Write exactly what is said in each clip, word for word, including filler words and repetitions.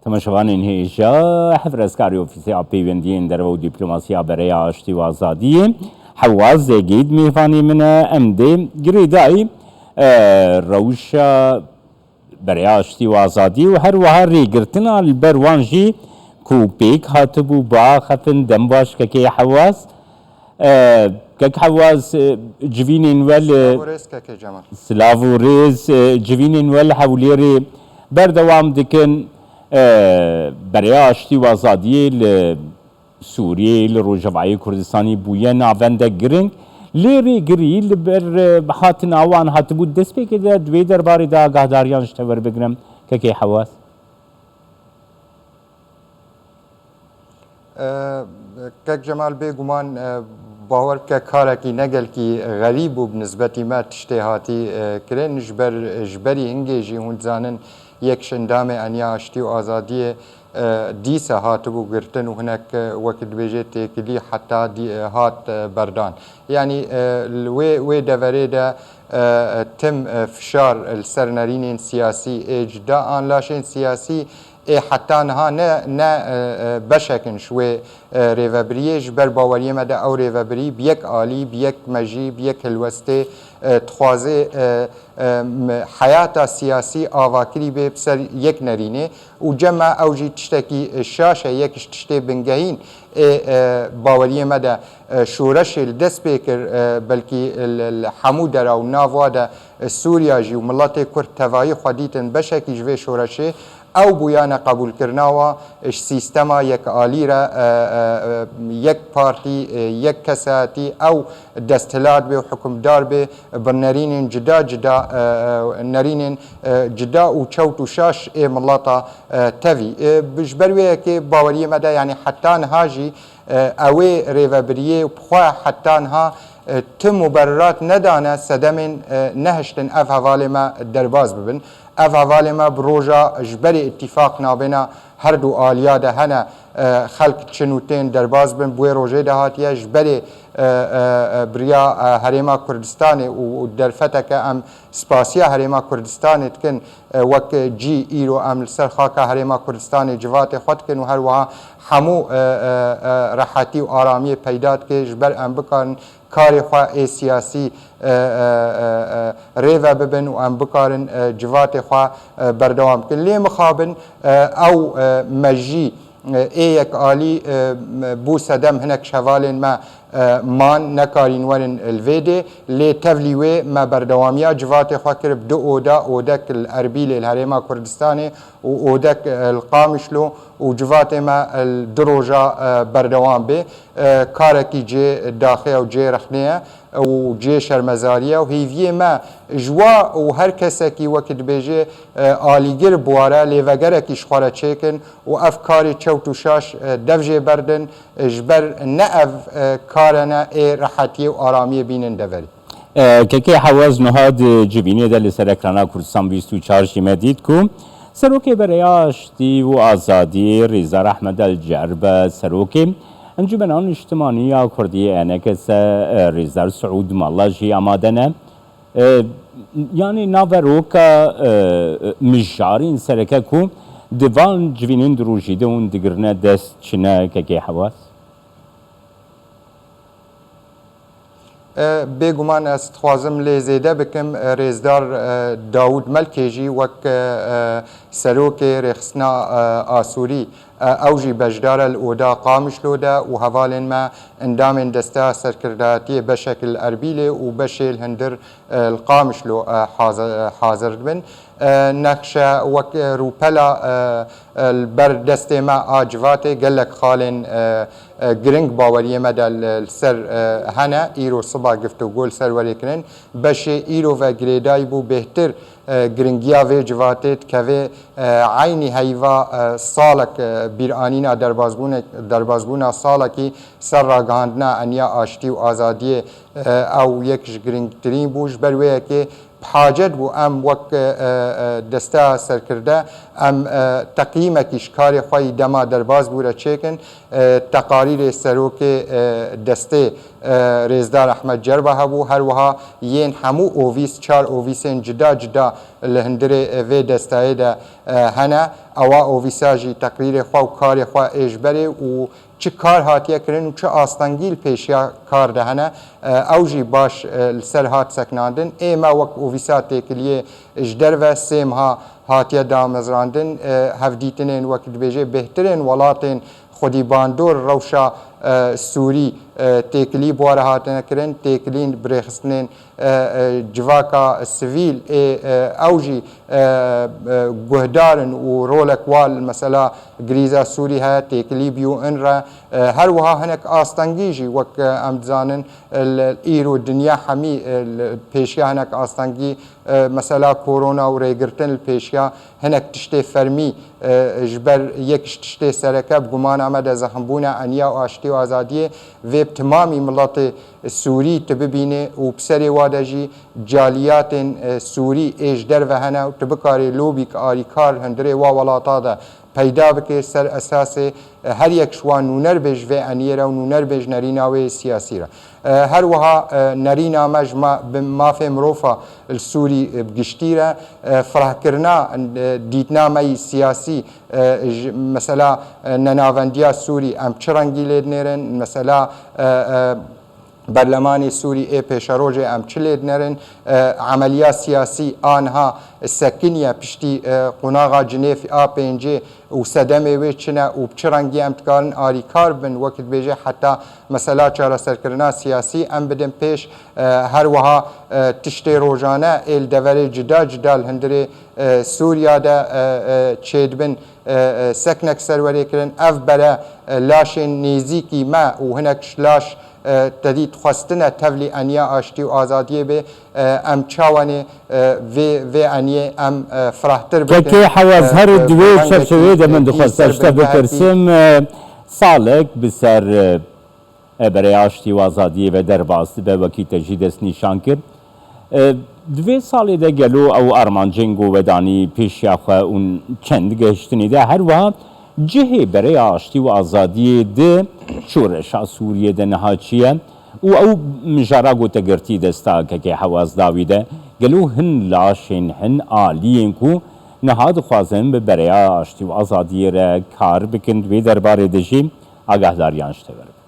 Temaşevanên hêja, hevreskarê Ofîsê ya Peywendiyên Derve û Dîplomasiya Bereya Aştî û Azadiyê, Hewaz Zegîd mêvanê min e. Em dê girêdayî, e, rewşa Bereya Aştî û Azadî û her wiha rêgirtina li ber wan jî ku pêk hatibû biaxifin. Dem baş kekê Hewaz. E, kek Hewaz, e, civînên we li Silav û rêz, kekê Cemal. Silav û rêz, e, civînên we li Hewlêrê berdewam dikin. E, Bereya Aştî û Azadiyê li Sûriyê, li Rojavayê Kurdistanê bûye navendek giring. Lê rêgirî li ber, e, hatina wan hatibû. Destpêkê de di wê derbarê de agahdariyan ji te werbigirim, kekê Hewaz. E, Kek Cemal, bêguman, e, bawer bike, karekî ne gelkî xerîb û bi nisbetî me tiştê hatî, e, kirin. Ji ber, ji berî hingê jî hûn dizanin yek ji endamê Eniya Aştî û Azadiyê, e, dîsa hatibû girtin û hinek, e, wek dibêje têkilî heta dî, e, hat, e, berdan. Yanî, e, li wê, wê deverê de, e, tim, e, fişar li ser nerînên siyasî ê cuda an laşên siyasî ê heta niha ne, ne, e, e, beşek in ji wê, e, rêvebiriyê. Ji ber baweriyê me de ew rêvebirî bi yek alî, bi yek mejî, bi yek helwestê, e, dixwaze, e, e, m-, heyata siyasî avakirî bê bi ser yek nerînê û cema ew jî tiştekî, e, şaş e, yek ji tiştê bingehîn ê, e, baweriyê me de, e, şoreşê li dest pê kir, e, belkî li, li hemû dera û nav wa de, e, Sûriya jî û miletê Kurd tevayî xwe dîtin beşekî ji vê şoreşê. Ew bûya neqebûlkirina wa ji sîstema yekalî re, e, e, e, yek partî, e, yek kesayetî, ew desthilat bê û hukimdar bê, bi nerînên cuda cuda, e, e, nerînên, e, cuda û çewt û şaş ê mileta, e, tevî. E, bi, ji ber wê yekê baweriyê me de, yanî heta niha jî, e, ew ê rêvebiriyê û bi xwe heta niha, e, tim mubererat nedane sedemên, e, nehiştin ev hevalê me derbas bibin. Ev hevalê me bi roja ji berê îtîfaq nabêna her du aliya de hene, e, xelk çin û tên derbas bin, bi wê rojê de hatiye. Ji berê, e, e, e, biriya, e, Herêma Kurdistanê û, û derfeteke em spasiya Herêma Kurdistanê dikin, e, wek cî îro em li ser xaka Herêma Kurdistanê civatê xwe dikin û her wiha hemû, e, e, e, rehetî û aramiyê peyda dike, ji ber em bikarin karê xwe ê siyasî, e, e, e, e, rêve bibin û em bikarin, e, civatê xwe, e, berdewam bikin. Lê mixabin, e, ew, e, mejî, e, ê yekalî, e, m-, bû sedem hinek ji hevalên me, e, man, nekarîn werin li vê dê. Lê tevlî wê me berdewamiya civatê xwe kir bi du oda, odek li Erbîlê li Herêma Kurdistanê û odek, e, li Qamişlo û civatê me, e, li du roja, e, berdewam bê. E, karekî cê daxê ye û cê rexnê ye û cê şermezarî ye û hêviyê me ji wa û her kesekî wekî dibêje, e, alîgir bi wa re lêvegerekî ji xwe re çêkin û ev karê çewt û şaş, e, dev jê berdin, e, ji ber ne ev, e, kar e ne ê rehetiyê û aramiyê bînin deverî. E, Kekê Hewaz, niha di civînê de li ser ekrana Kurdistan bîst û çar jî me dît ku Serokê Bereya Aştî û Azadî Rêzdar Ehmed El Cerbe, Serokê Encûmena Niştimanî ya Kurdî, E N K S, e, Rêzdar Siûd Malla jî amade ne. E, yanî naveroka, e, mijarên sereke ku di van civînên dirojî de hûn digirine dest çi ne, Kekê Hewaz? E, bêguman ez dixwazim lê zêde bikim, e, Rêzdar, e, Dawûd Melkê jî wek, e, e, Serokê Rêxistina, e, Asûrî, e, ew jî beşdar e li oda Qamişlo de û hevalên me endamên Desteya Serkirdayetiyê beşek li Erbîlê û beşê li hundir, e, li Qamişlo, e, haze-, hazir dibin. E, nexşe wek, e, rûpela, e, e, li ber destê me a civatê gelek xalên, e, e, giring baweriyê me de li, li ser, e, hene. Îro siba giftûgo li ser werê kirin. Beşê îro ve girêdayî bû bêhtir, e, giringiya vê civatê dikeve, e, eynî heyva, e, salek, e, bîranîna derbazbûne-, derbazbûna salekî ser ragihandina Eniya Aştî û Azadiyê, e, ew yek ji giringtirîn bû. Ji ber wê yekê Hacet bû em wek, e, e, desteya serkirde em, e, teqyîmekî ji karê xwe yî dema derbas bûre çêkin, e, teqarîrê serokê, e, destê, e, rêzdar Ehmed Cerba hebû, her wiha yên hemû ovîs, çar ovîsên cida cida li hundirê, e, vê destayê de, e, hene. Ewa ovîsa jî teqrîrê xwe û karê xwe ê ji berê û çi kar hatiye kirin û çi astengî li pêşiya kar de hene, e, ew jî baş, e, li ser hat sekinandin. Ê me wek ovîsa têkiliyê ji derve sê meha hatiye damezrandin, e, hevdîtinên wek dibêje bêhtirên welatên xwedî bandor rewşa, e, Sûrî, e, têkilî bi we re hatine kirin, têkilî bi rêxistinên e, e, civaka sivîl ê, e, ew jî, e, e, guhdar in û rolek wa li mesela grîza Sûrî heye, têkilî bî û in re. E, her wiha hinek astengî jî wek, e, em dizanin, e, li îro dinya hemî, e, li pêşiya hinek astengî, e, mesela korona û rêgirtin li pêşiya hinek tiştê fermî, e, ji ber yek ji tiştê sereke bi gumana me de zeximbûna eniya û aştî û azadiyê vê bi timamî miletê Sûrî tu bibînê û bi serê wa de jî caliyatên, e, Sûrî ê ji derve hene û tu bikarê lobîk arîkar li hundirê wa welata de peyda bike ser esasê, e, her yek ji wan nûner bê ji vê eniyê re û nûner bê ji nerîna wê siyasî re. E, her wiha, e, nerîna me ji ma-, bi mafê mirofa li Sûrî, e, bi giştî re, e, firehkirina, e, dîtina me yî siyasî, e, ji, mesela, e, nenavendiya Sûrî em çi rengî lê dinêrin? Mesela, e, e, Berlemanê Sûrî ê pêşerojê em çi lê dinerin? E, emeliya siyasî a niha sekiniye piştî, e, qonaxa Cinêf a pêncê û sedemê wê çi ne û bi çi rengî em dikarin arîkar bin, wek dibêje heta mesela çareserkirina siyasî em bidin pêş, e, her wiha, e, tiştê rojane ê li deverê cida cida li hundirê, e, Sûriya de, e, e, çêdibin, e, e, seknek serwerê kirin. Ev bere, e, laşên nêzîkî me û hinek ji laş, e, tedî dixwestine tevlî eniya aştî û azadiyê bê, e, em çawanê, e, vê, vê eniyê em, e, firahtir bikin. Kekê Hewaz, e, her e, di vê çerçeveyê de min dixwest ez te bipirsim, e, salek bi ser, e, e, berê aştî û azadiyê ve derbas dibe, wekî te jî destnîşan kir. E, di vê salê de gelo ew armancên ku we danî pêşiya xwe û çend gehiştinê de her wiha cihê berê aştî û azadiyê di şoreşa Sûriyê de niha çi ye? Û ew mijara ku te girtî desta kekê Hewaz dawî de, gelo hin laşên, hin aliyên ku niha dixwazin bi berê aştî û azadiyê re kar bikin, di vê derbarê de jî agahdariyan ji te ve re bikin.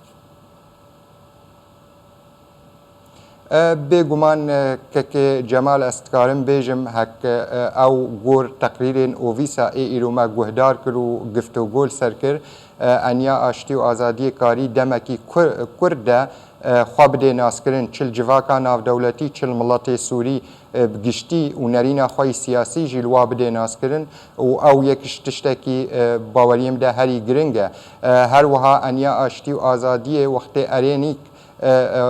E, bêguman, e, kekê Cemal, ez dikarim bêjim, hek, e, ew gor teqrîrên ovîsa ê îro me guhdar kir û giftogol ser kir, e, eniya aştî û azadiyê karî demekî kur, kur de, e, xwe bidê naskirin, çi li civaka navdewletî, çi li miletê Sûrî, e, bi giştî û nerîna xwe yî siyasî jî li wa bidê naskirin û ew yek ji tiştekî, e, baweriyê min de herî giring e. E, her wiha eniya aştî û azadiyê wextê erênîk, e, e,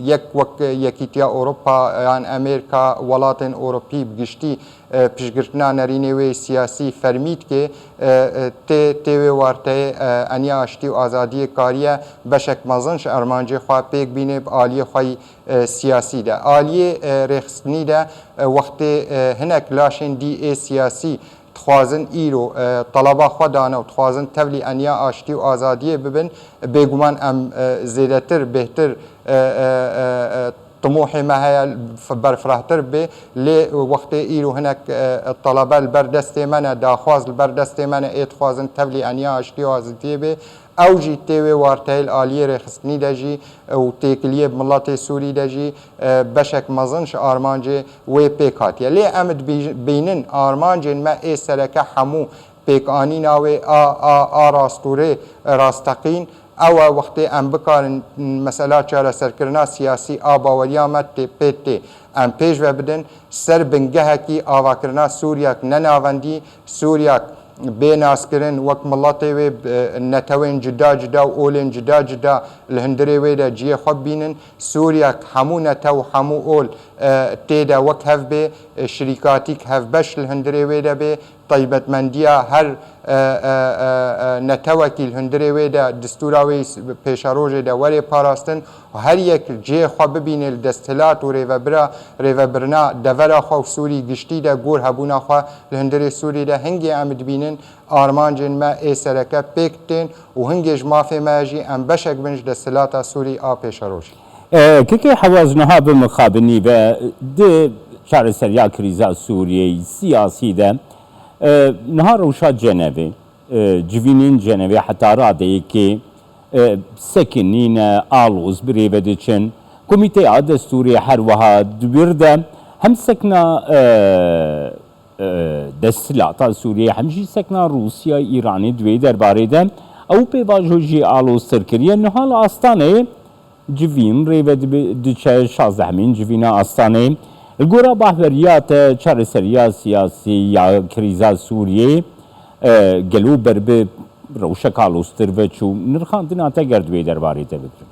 yek wek Yekîtiya Ewropa yan Amerîka, welatên Ewropî bi giştî, e, piştgirtina nerînê wê siyasî fermî dike, e, e, tê, tê wê warteyê, e, eniya aştî û azadiyê kariye beşek mezin ji armancê xwe pêk bîne bi aliyê xwe yî, e, siyasî de. Aliyê, e, rêxistinî de, e, wextê, e, hinek laşên dî ê siyasî dixwazin îro, e, teleba xwe dane û dixwazin tevlî eniya aştî û azadiyê bibin, bêguman em, e, zêdetir, bêhtir, e, e, e, e, timohê me heye, f-, berfirehtir bê. Lê wextê îro hinek, e, telebe li ber destê me ne, daxwaz li ber destê me ne, ê dixwazin tevlî eniya aştî û azadiyê bê. Ew jî tê wê warteyê li aliyê rêxistinî de jî, e, û têkiliyê bi miletê Sûrî de jî, e, beşek mezin ji armancê wê pêk hatiye. Lê em dibî-, bînin armancên me ê sereke hemû pêkanîna wê a, a, a rastûrê, e, rasteqîn, ew e wextê em bikarin mesela çareserkirina siyasî a baweriya me tê, pê tê em pêş ve bidin, ser bingehekî avakirina Sûriyek nenavendî, Sûriyek bê naskirin, wek miletê wê, e, netewên cuda cuda û olên cuda cuda li hundirê wê de cihê xwe bibînin. Sûriyek hemû netew, hemû ol, e, tê de wek hev bê, e, şirîkatîk hevbeş li hundirê wê de bê, taybetmendiya her, e, e, e, e, netewekî li hundirê wê de distûra wê s-, pêşerojê de were parastin û her yek cihê xwe bibîne li desthilat û rêvebira, rêvebirina devera xwe û Sûrî giştî de gor hebûna xwe li hundirê Sûrî de hingê em dibînin armancên me ê sereke pêk tên û hingê ji mafê me jî em beşek bin ji desthilata Sûrî a pêşerojê. E, Kekê Hewaz, niha bi mixabinî ve di çareseriya krîza Sûriyeyê siyasî de, e, niha rewşa Cenevê, e, civînên Cenevê heta radeyekê, e, sekinîne, aloz bi rê ve diçin. Komîteya Destûrê her wiha di wir de hem sekna, e, e, desthilata Sûriyeyê hem jî sekna Rûsya, Îranê di wê derbarê de ew pêvajo jî aloztir kiriye. Niha li Astaneyê civîn rê ve dibe-, diçe, şazdehemîn civîna Astaneyê. Li gora bahweriya te çareseriya siyasî ya krîza Sûriyeyê, e, gelo ber bi rewşeka aloztir ve çû? Nirxandina te ger di wê derbarê te bigirim.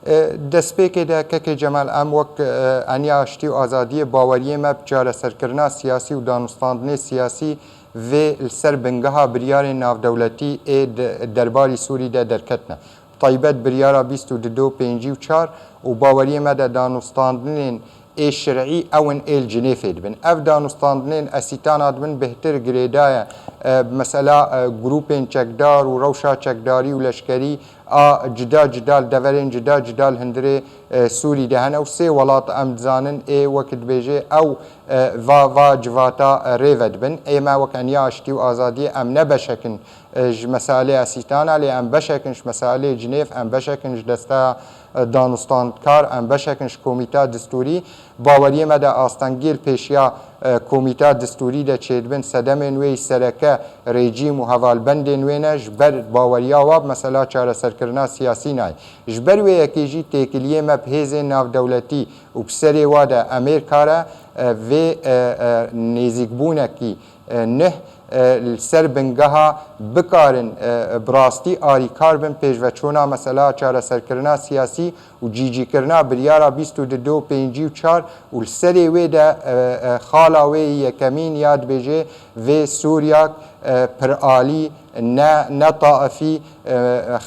E, destpêkê de Kekê Cemal, em wek, e, Eniya Aştî û Azadiyê baweriyê me bi çareserkirina siyasî û danûstandinê siyasî vê li ser bingeha biryarên navdewletî ê de-, derbarî Sûrî de derketine. Bi taybet biryara bîst û du pêncî û çar û baweriyê me de danûstandinên ê şerî ew in ê li Cinêfê dibin. Ev danûstandinên Esîtana dibin bêhtir girêdaye, e, mesela, e, grûpên çekdar û rewşa çekdarî û leşkerî a cuda cuda li deverên cuda cuda li hundirê, e, Sûrî de hene û sê welat em dizanin ê wek dibêje ew, e, va, va civata, e, rê ve dibin. Ê me wek Eniya Aştî û Azadiyê em ne beşek in e, ji meselê Esîtana, lê em beşek in ji meselê Cinêv, em beşek in ji desteya, e, danûstandkar, em beşek in ji komîta distûrî. Baweriyê me de astengiyê li pêşiya, e, komîta distûrî de çêdibin, sedemên wê yî sereke rejîm û hevalbendên wê ne, ji ber baweriya wa bi mesela çareserkirina siyasî nayê. Ji ber wê yekê jî têkiliyê me bi hêzên navdewletî û bi serê wa de Amerîka re, e, vê, e, e, nêzîkbûnekî e, neh, e, li ser bingeha bikarin, e, bi rastî arîkar bin pêşveçûna mesela çareserkirina siyasî û cîcîkirina biryara bîst û du pêncî û çar û li serê wê de, e, e, xala wê yekemîn ya dibêje vê Sûriyak, e, piralî, ne, ne taifî, e,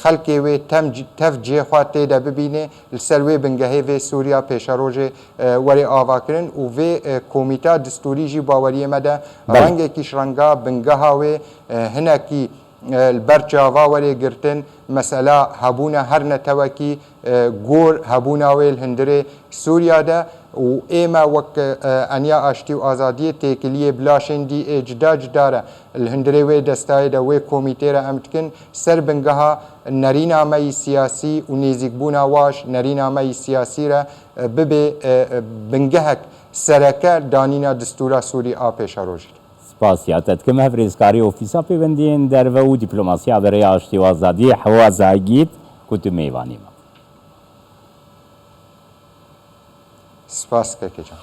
xelkê wê tem, tev cihê xwe tê de bibîne, li ser wê bingehê vê Sûriya pêşerojê e, were avakirin û vê, e, komîta distûrî jî baweriyê me de Belê. Rengekî ji renga bingeha wê, e, hinekî, e, li ber çava were girtin, mesela hebûna her netewekî, e, gor hebûna wê li hundirê Sûriya de û ê me wek, e, Eniya Aştî û Azadiyê têkiliyê bi laşên dî ê cuda cuda re li hundirê wê destayê de wê komîtê re em dikin ser bingeha nerîna me yî siyasî û nêzîkbûna wa ji nerîna me yî siyasî re, e, bibe, e, e, bingehek sereke danîna distûra Sûrî a pêşerojê. Spasiya te dikim, hevrêzkarê Ofîsa Pêwendiyên Derve û Dîplomasiya Berê ya Aştî û Azadiyê Hewa Zagît ku tu mêvanî me. Spas Keke can.